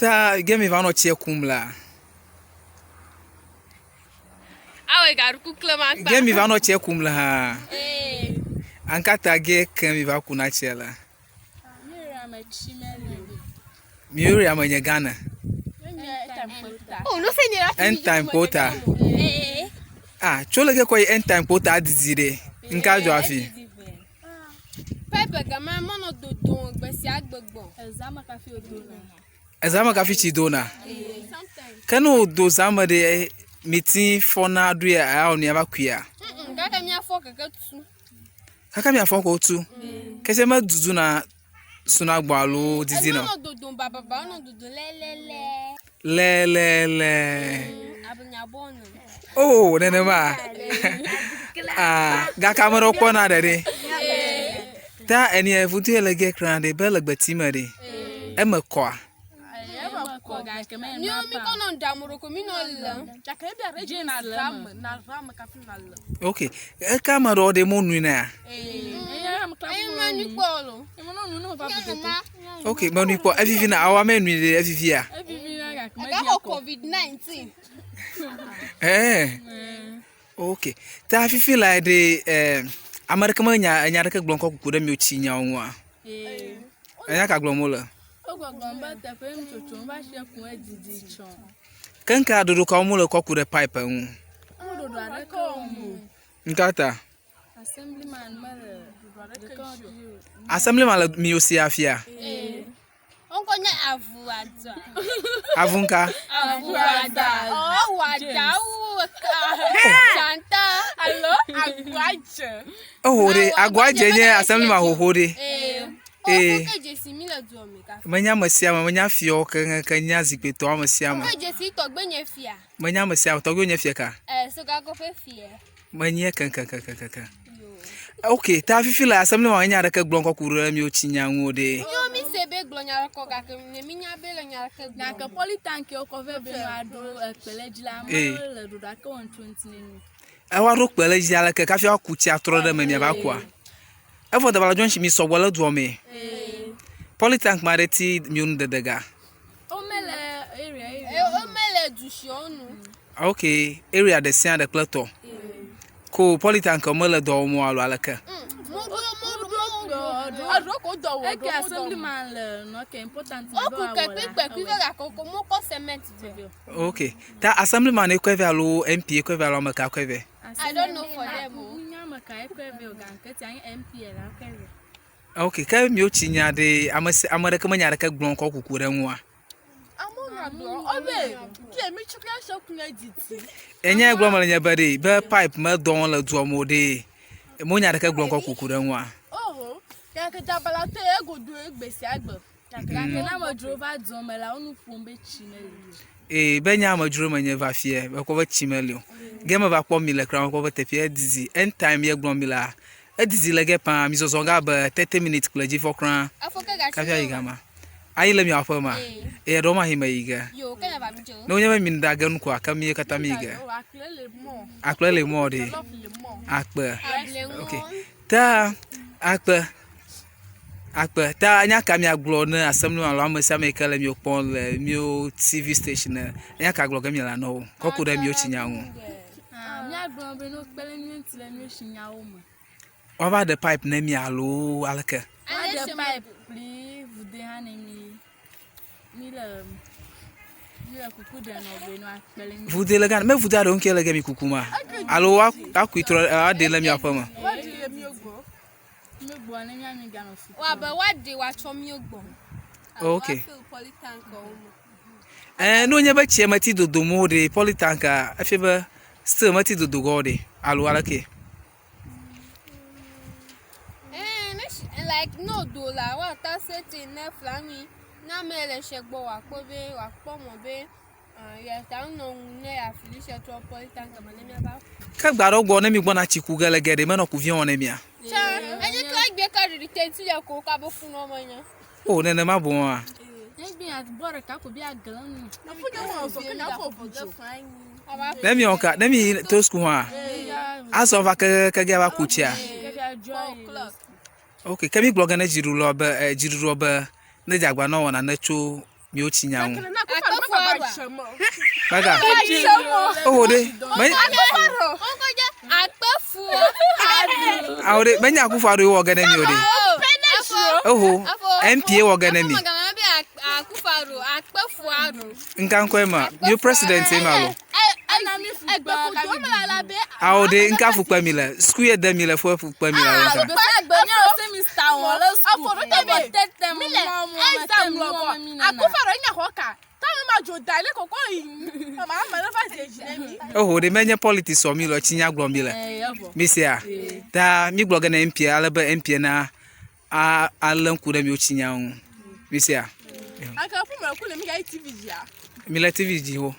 Ta ge mi va nɔ tsia kum lea? Awɔe gaɖu kukle ma kpa. Ge mi va nɔ tsia kum le hã. Ee. Ankata ge ke mi va kuna tsia le. Mi area me nye Ghana. Oh, no se nye la. End time quota. Ee. Ah, tso leke kɔ yi end time quota didi ɖe. Nka dzɔ hafi. Pipe gama mɔnɔ dodom gbe sia gbe gbɔ. Ezã me kafi tsi dona. Ke ne wodo zã me ɖe mi ti fɔna ɖoe awɔ nu ava kuia. Kaka miafɔ keke tu. Kaka miafɔ ko tu. Kese me duduna suna gbɔ alo didina. Enɔ dodom bababa, enɔ dodom lɛlɛlɛ. Lɛlɛlɛ. Abe nyabɔ ne. Oh, nenema. Ah, gake ame ɖewo kpɔna ɖe ɖe. Ta eni evudu ye le ge kra ɖe be le gbeti me ɖe. Eme kɔa. Míawo mi kɔ nɔ ɖamu ɖo ko mi nɔ lem. Ok. Eke ame ɖewo ɖe mo nui nea? Eye menui kpɔ lo. Ok, menui kpɔ. Evivi na awo ame nui ɖe evivia. Egaxɔ COVID-19. Eh. Ok. Ta fifi la ɖe eh, ame ɖeke menya enya ɖeke gblɔm kɔ kuku ɖe miwo tsi nyawo ŋua? Enya ka gblɔm wole? Wogbɔgblɔm be teƒe nu tsotso va tsia ku edidi tsɔ. Ke ŋka ɖoɖo kawo mole kɔ ku ɖe pipe ŋu? Wo ɖoɖo aɖeke wɔm o. Ŋka ta? Assemblyman mele ɖeke dzi o. Assemblyman le miwo si afia? Ŋkɔ nye avuada. Avu ŋka? Avuada. Ɔwada wu janta. Alo aguadze. Eho ɖe, aguadze nye assemblyman xoxo ɖe. Ee. Ee. Ke dzesi mi le dua me kafi. Menya ame sia ame, menya fiawo keŋkeŋ, nya zikpuitɔwo ame sia ame. Ke dzesi tɔgbe nye fia. Menya ame sia ame, tɔgbuiwo nye fia ka? Ee, sogakɔƒe fia. Menye keŋkeŋkeŋkeŋ. Ok, ta fifi le assembly ma nya ɖeke gblɔm kɔ ku ɖe miwo tsi nya ŋu o ɖe. Míawo mi se be gblɔ nya ɖe kɔ gake ne mi nya be le nya ɖeke gblɔm. Gake polytank yiwo kɔ vɛ be woaɖo ekpe ɖe edzi la, Ee. amewo le ɖoɖo ake wɔm tso ŋuti ne mi. Ewa ɖo kpe ɖe edzi aleke kafi woaku tsia trɔ ɖe eme miava kua? Evɔ Dabala Junction mi sɔgbɔ le dua me. Polytank ma ɖe ti miwo nu dede ga. Womele area area. Ee, womele du siawo nu. Ok, area ɖe sia ɖe kple tɔ. Ko polytank mele dɔ wɔm o alo aleke? Eɖo ko dɔ wɔ. Eke assemblyman le nɔ ke important ne be Woku woawɔ ke la, kpikpekpi ewɔe. vɛ gake ko mokɔ cement vɛ. Ok, ta assemblyman ekɔe vɛ alo MP ekɔe vɛ alo ame ka kɔe vɛ? I don't know for them o. Minya ame ka ekɔe vɛ o gake tia nye MP la kɔe vɛ. Ok, ke miwo tsi nya ɖe ame si ame ɖeke menya ɖeke gblɔm kɔ kuku ɖe ŋua? Enye gblɔm mele nye be ɖe be pipe me dɔ wɔm le dua me o ɖe mo nya ɖeke gblɔm kɔ kuku ɖe ŋua? Oho, gake dabala tɔ ye godo gbe sia gbe. Gake ne amedzrowo va dua me la, wo nu ƒom be tsi meli o. Ee, be nye amedzro menye va fie, mekpɔ be tsi meli o. Ge meva kpɔ mi le kura mekpɔ be teƒea didi. Anytime ye gblɔm mi lea, edidi le ge paa mi zɔzɔ ge abe 30 minutes kple dzivɔ kura Efo ke gatsi kafi ayi ne gama. Ayi le miaƒe ma. Ee. Eye ɖewo mahi me yi ge. Yo, ke nava mi dzo. Ne wonye be mi ɖa ge nu koa, ke mi katã mi yi ge. Akple le mɔ. Akple le mɔ ɖe. Jollof le mɔ. Akpe. Able Ok. ŋɔ. Ta akpe. Akpe. Ta nya ka miagblɔ ne assembly alo ame sia ame yi ke le miwo kpɔm le miwo TV station ne nya ka gblɔ ge miele na wo kɔ ku ɖe miwo tsi nya ŋu. Ah, míagblɔ be ne wokpe ɖe mía ŋuti le míwo tsi nyawo me. Woava ɖe pipe ne mi alo aleke? Woaɖe pipe kpli vude hã ne mi. Mi le mi le kuku ɖe nɔ be ne woakpe ɖe mía Vude le gana, me vude aɖewo ŋke le ge mi kuku ma alo woakui trɔ aɖe le miaƒe me. Woaɖi le míwo gbɔ. Míwo gbɔ ne mía mi ganɔ fi. Woabe woaɖe woatsɔ míwo gbɔ. Alo Ok. woafill polytank-wo me. Eh, ne wonye be tsia meti dodom o ɖe, polytank-a, efia be still meti dodo ge o ɖe, alo aleke? Eh, ne shi, like ne wodo la, woata seti ne flanui, ne ame le tsia gbɔ wòakpɔ be, wòakpɔ mɔ be Ke gbe aɖewo gbɔ ne mi gbɔna tsi ku ge le ge ɖe, menɔ kuvi wɔm ne mia? O nenema boŋ Ne mi wɔ ka, ne mi yi to suku hã, azɔ va kekeke ge ava ku tsia? Ok, ke mi gblɔ ge ne dziɖuɖua be, eh, dziɖuɖua be ne dze agba ne wɔna ne tso. miwo tsi nya ŋu. Kaka. Oho ɖe. Awo ɖe menye akufo aɖo wɔ ge ne mi o ɖe. Oho MP wɔ ge ne mi. Nka ŋkɔe ma mi president ma lo. Awo ɖe nka fukpe mi le suku ye de mi le fu fukpe mi le alo nka. Eho ɖe menye politics wɔ mi le tsi nya gblɔ mi le. Mi sea ta mi gblɔ ge ne MP ale be MP na a alé ŋku ɖe miwo tsi nya ŋu. Mi sea. Mi le TV dzi wo.